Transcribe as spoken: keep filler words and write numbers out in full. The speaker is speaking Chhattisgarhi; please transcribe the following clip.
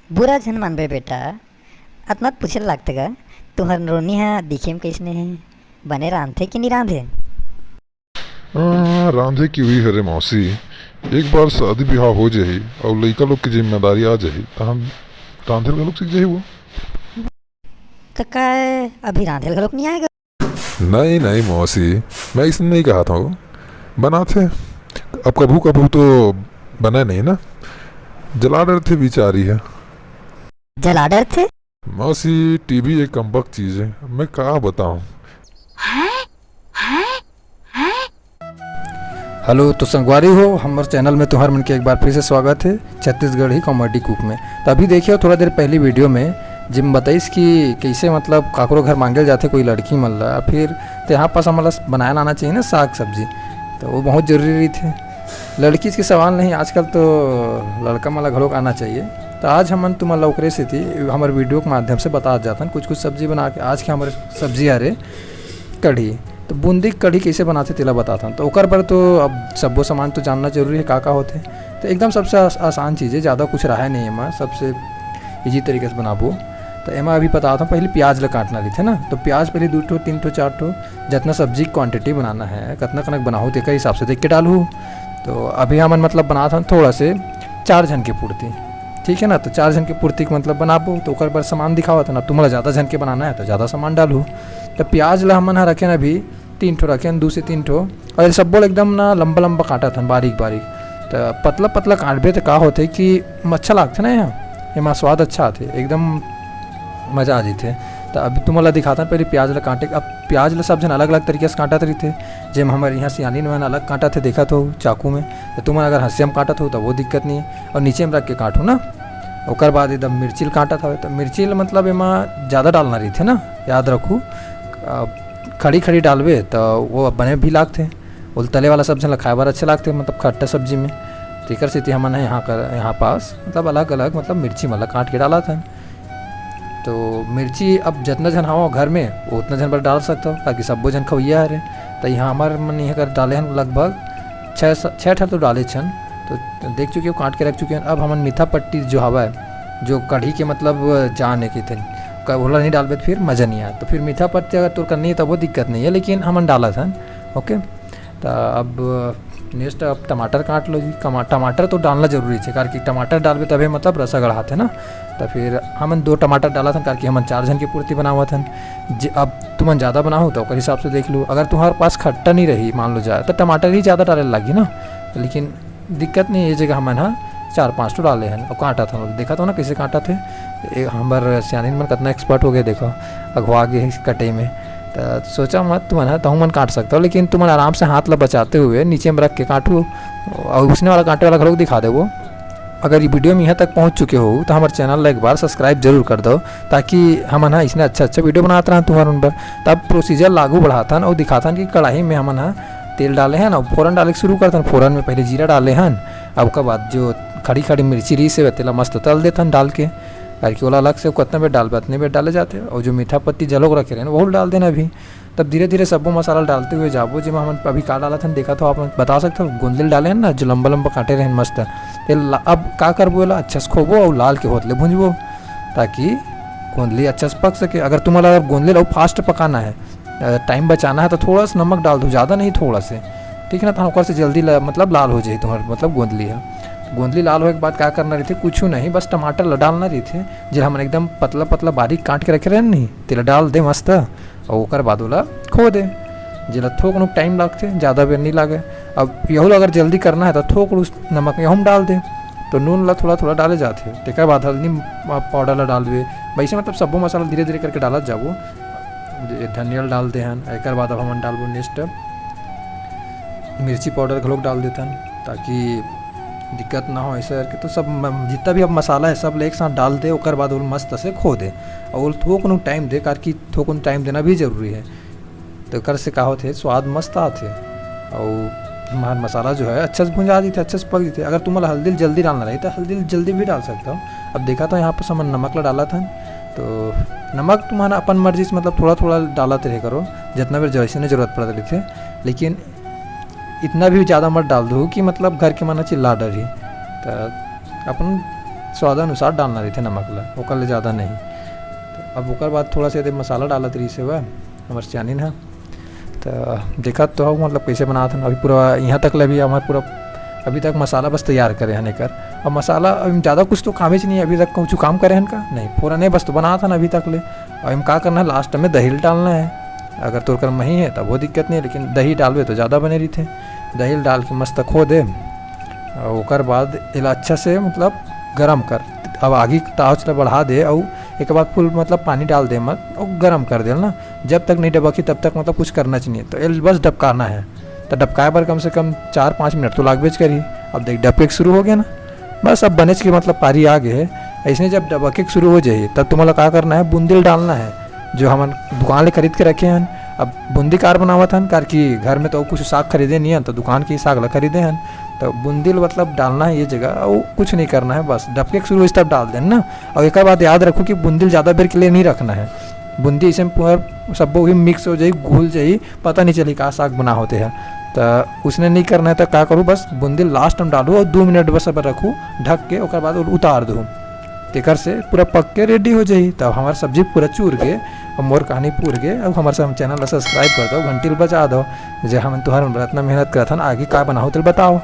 बुरा झन मानबे बेटा, अतना पूछे लागत गा, तुहर नोनी ह दिखे म कइसने हे, बने रांधथे कि नी रांधे? हाँ, रांधे के हुई हरे मौसी, एक बार शादी बिहाव हो जाही अउ लइका लोग के जिम्मेदारी आ जाही, त हम रांधे ल घलोक सीख जाही वो। त काय अभी रांधे ल घलोक नी आय गा? नहीं, नहीं मौसी, मैं अइसन नहीं कहत हूँ। बनाथे। अब कभू-कभू तो बने नहीं ना। जला डरथे बिचारी ह। जला डरथे? मौसी, टीवी एक कमबख्त चीज हे। मैं का बताऊँ? हेलो, तो संगवारी हो, हमर चैनल में तुहर मन के एक बार फिर से स्वागत हे छत्तीसगढ़ी कॉमेडी कुक में। तो अभी देखियो थोड़ा देर पहली वीडियो में, जिम बताइस कि कैसे मतलब काकरो घर मांगे ल जाथे कोई लड़की मन ला, फिर तेहा पास हमन ला बनाए लाना चाहिए ना साग सब्जी, तो वो बहुत जरूरी रहिथे। लड़की के सवाल नहीं, आजकल तो लड़का मन ला घलोक आना चाहिए। तो आज हमन तुमन ला ओकरे सेती हमर वीडियो के माध्यम से बतात जाथन कुछ कुछ सब्जी बना के। आज के हमर सब्जी हरे कढ़ी। तो बूंदी के कढ़ी कैसे बनाथे तेला बताथन। तो ओकर बर तो अब सब्बो सामान तो जानना जरूरी है, का का होथे। तो एकदम सबसे आस-, आसान चीज़ है, ज़्यादा कुछ रहे नहीं एमा, सबसे ईजी तरीके से बनाबो। तो एमा अभी बताथन, पहले प्याज ला काटना रहिथे ना, तो प्याज पहले दू ठो, तीन ठो, चार ठो, जितना सब्जी क्वांटिटी बनाना है, कतना कनक बनाहू, तेकर हिसाब से देख के डालहू। तो अभी हमन मतलब बनाथन थोड़ा से चार झन के पूर्ति, ठीक है ना। तो चार झन के पूर्ति के मतलब बनाबो, तो ओकर बर सामान दिखावत हन। अब तुमला ज़्यादा झन के बनाना है, तो ज़्यादा सामान डालहू। तो प्याज ला हमन ह रखेन अभी तीन ठो रखेन, दू से तीन ठो, और ये सब्बो ल एकदम ना लंबा लंबा काटत हन, बारीक बारीक। तो पतला पतला काटबे तो का होथे कि अच्छा लागथे ना, यहाँ एमा स्वाद अच्छा आथे, एकदम मज़ा आ जथे। तो अभी तुमन ला दिखाथन पहले प्याज ला काटे। अब प्याज ला सब झन अलग अलग तरीके से काटत रहिथे, जेम हमर यहाँ सियानी मन अलग काटत हे, देखत हो चाकू में, तो तुमन अगर हंसिया में काटत हो तो वो दिक्कत नहीं है, और नीचे में रख के काटो ना। ओकर बाद एकदम मिर्ची ल काटत हवे, तो मिर्ची ल मतलब एमा ज़्यादा डालना रहिथे ना, याद रखू। अब खड़ी खड़ी डालबे तो वो बने भी लागथे, वो तले वाला सब झन ला खाए बर अच्छे लागथे, मतलब खट्टा सब्जी में। तेकर सेती हमन ह यहाँ कर, यहाँ पास मतलब अलग अलग मतलब मिर्ची मन ला काट के डालत हन। तो मिर्ची अब जतना झन हवं घर में, वो उतना झन बर डाल सकथव, ताकि सब्बो झन खवैया हरे। तो यहाँ हमर मन यहाँ कर डाले हन लगभग छः स-, छः ठन तो डाले छन। तो देख चुके हो, काट के रख चुके हैं। अब हमन मीठा पत्ती जो हवय, जो कढ़ी के मतलब जान है कि थे, क-, ओला नहीं डालबे तो फिर मज़ा नहीं आए। तो फिर मीठा पत्ती अगर तोर कर नहीं है, तब वो दिक्कत नहीं है, लेकिन हमन डालत हन। ओके, तो अब नेक्स्ट अब टमाटर काट लो जी। कमा-, टमाटर तो डालना जरूरी है, कारण कि टमाटर डालबे तभे मतलब रसा गढ़ाथे ना। तो फिर हमन दो टमाटर डालत हन, कारण कि हमन चार झन के पूर्ति बनावत हन। जे अब तुमन ज़्यादा बनाहू तो ओकर हिसाब से देख लू। अगर तुम्हारे पास खट्टा नहीं रही, मान लो जाए, तो टमाटर ही ज़्यादा डाले लागही ना। लेकिन दिक्कत नहीं, ये जगह हमन ह चार पाँच ठो डाले हन और काटत हन। देखत हो ना कैसे काटत हे। ए, हमर सियानिन मन कितना एक्सपर्ट हो गए, देखो, अघवा गे हे कटे में। त सोचा मत तुमन ह, तहु मन काट सकता हो, लेकिन तुमन आराम से हाथ ला बचाते हुए नीचे में रख के काटू, और उसने वाला काटे वाला घलोक दिखा देबो। अगर ये वीडियो में यहाँ तक पहुँच चुके हो तो हमारे चैनल ला एक बार सब्सक्राइब जरूर कर दो, ताकि हमन ह इसने अच्छा अच्छा वीडियो बनात रहन तुम्हारे मन बर। तब प्रोसीजर लागू बढ़ाथन और दिखाथन कि कढ़ाई में हमन ह तेल डाले हन और फोरन डाले के शुरू करथन। फोरन में पहले जीरा डाले हन, अब ओकर बाद जो खड़ी खड़ी मिर्ची रहिस हे तेला मस्त तल देथन डाल के, काहे कि ओला अलग से कतना बेर डालबे, अतने बेर डाले जाथे। और जो मीठा पत्ती जलोक रखे रहेन, वहू डाल देना अभी। तब धीरे धीरे सब्बो मसाला डालते हुए जाबो, जेमा हमन अभी का डालत हन, देखत हो आप मन बता सकत हो। गोंदली ल डाले हन ना, जो लंबा लंबा काटे रहेन मस्त, ये ला-, अब का करबो, एला अच्छा से खोबो और लाल के होत ले भूंजबो, ताकि गोंदली अच्छा से पक सके। अगर तुम्हारा अगर गोंदली ला फास्ट पकाना है, अ, टाइम बचाना है, तो थोड़ा सा नमक डाल दो, ज़्यादा नहीं, थोड़ा से, ठीक है ना। तो ओकर से जल्दी ला-, मतलब लाल हो जाए तुम्हारा मतलब गोंदली है। गोंदली लाल होए के बाद का करना रहिथे, कुछ नहीं, बस टमाटर ला डालना रहिथे, जेला हमन एकदम पतला पतला बारीक काट के रखे रहेन नहीं, तेला डाल दे मस्त। और ओकर बाद ओला खो दे, जेला थोक नुक टाइम लागथे, ज़्यादा बेर नहीं लागे। अब यहू ला अगर जल्दी करना है तो थोक उस नमक यहू में डाल दे, तो नून ला थोड़ा थोड़ा डाले जाथे। तेकर बाद हल्दी पाउडर ला डालबे, वैसे मतलब सब्बो मसाला धीरे धीरे करके डालत जाबो। जे धनिया ला डाल दे हन, एकर बाद अब हमन डालबो नेक्स्ट मिर्ची पाउडर घलोक डाल देथन, ताकि दिक्कत ना हो। ऐसे करके तो सब म-, जितना भी अब मसाला है सब ला एक साथ डाल दे, ओकर बाद ओला मस्त से खो दे और थोक नु टाइम दे, काहे कि थोक नु टाइम देना भी जरूरी है। तो एकर से का होथे, स्वाद मस्त आथे और हमार मसाला जो है अच्छा से भुंजा जथे, अच्छा से पक जथे। अगर तुमन ला हल्दी जल्दी डालना रही तो हल्दी जल्दी भी डाल सकता हो। अब देखा तो यहाँ पर हमन नमक ला डालत हन, तो नमक तुम्हारा अपन मर्जी से मतलब थोड़ा थोड़ा डालत रहे करो, जितना बेर जैसे जरूरत पड़त रहिथे। लेकिन इतना भी ज़्यादा मत डाल दो कि मतलब घर के मन चिल्ला डरही। तो अपन स्वाद अनुसार डालना रहिथे नमक ला, ओकर ले ज़्यादा नहीं। तो अब ओकर बाद थोड़ा से एदे मसाला डालत रहिस हे हमर सियानिन ह। तो देखत तो हव, मतलब, कैसे बनात हन। अभी पूरा यहाँ तक ले, अभी हमर पूरा, अभी तक मसाला बस तैयार करे हन एकर। अब मसाला, अब ज़्यादा कुछ तो कामेच नहीं, अभी तक कुछ काम करे हन का? नहीं, फोरने बस तो बनात हन अभी तक ले। अब एम का करना है, लास्ट में दही डालना है। अगर तोर कर मही है, तब वो दिक्कत नहीं है, लेकिन दही डालबे तो ज़्यादा बने रहिथे। दही डाल के मस्त खो दे, और ओकर बाद एला अच्छा से, मतलब, गरम कर। अब आगी ताव ला बढ़ा दे, और एक बाद फुल, मतलब, पानी डाल दे मत, और गरम कर दे ना। जब तक नहीं डबकही, तब तक, मतलब, कुछ करना चाहिए। तो एल बस डबकाना है। तो डबकाए बर कम से कम चार पाँच मिनट तो लागबेच करही। अब देख, डबके के शुरू हो गया ना, बस अब बनेच के, मतलब, पारी आ गए है। ऐसने जब डबके के शुरू हो जाही, तब तुमला का करना है, बूंदी ल डालना है। जो हमन दुकान ले खरीद के रखे हन, अब बूंदी कार बनावत हन, कार कि घर में तो कुछ साग खरीदे नहीं हन, तो दुकान के ही साग ला खरीदे हन। तो बूंदी ल, मतलब, डालना है ये जगह, और कुछ नहीं करना है, बस डबके के शुरू होइस तब डाल देन ना। और एक बात याद रखो कि बूंदी ल ज़्यादा बेर के लिए नहीं रखना है। बूंदी ऐसे में पूरा सब्बो भी मिक्स हो जाही, घुल जाही, पता नहीं चली का साग बना होते है। तो उसने नहीं करना है, तो का करूँ, बस बूंदी लास्ट में डालू और दो मिनट बस अब रखू ढक के, ओकर बाद उतार दू। तेकर से पूरा पक के रेडी हो जाही। तब हमार सब्जी पूरा चूर गे और मोर कहानी पूर गे। अब हमार सब चैनल ला सब्सक्राइब कर दो, घंटी ल बजा दो, जे हम तुहर बर इतना मेहनत करत हन, आगे का बनाओ तेल बताओ।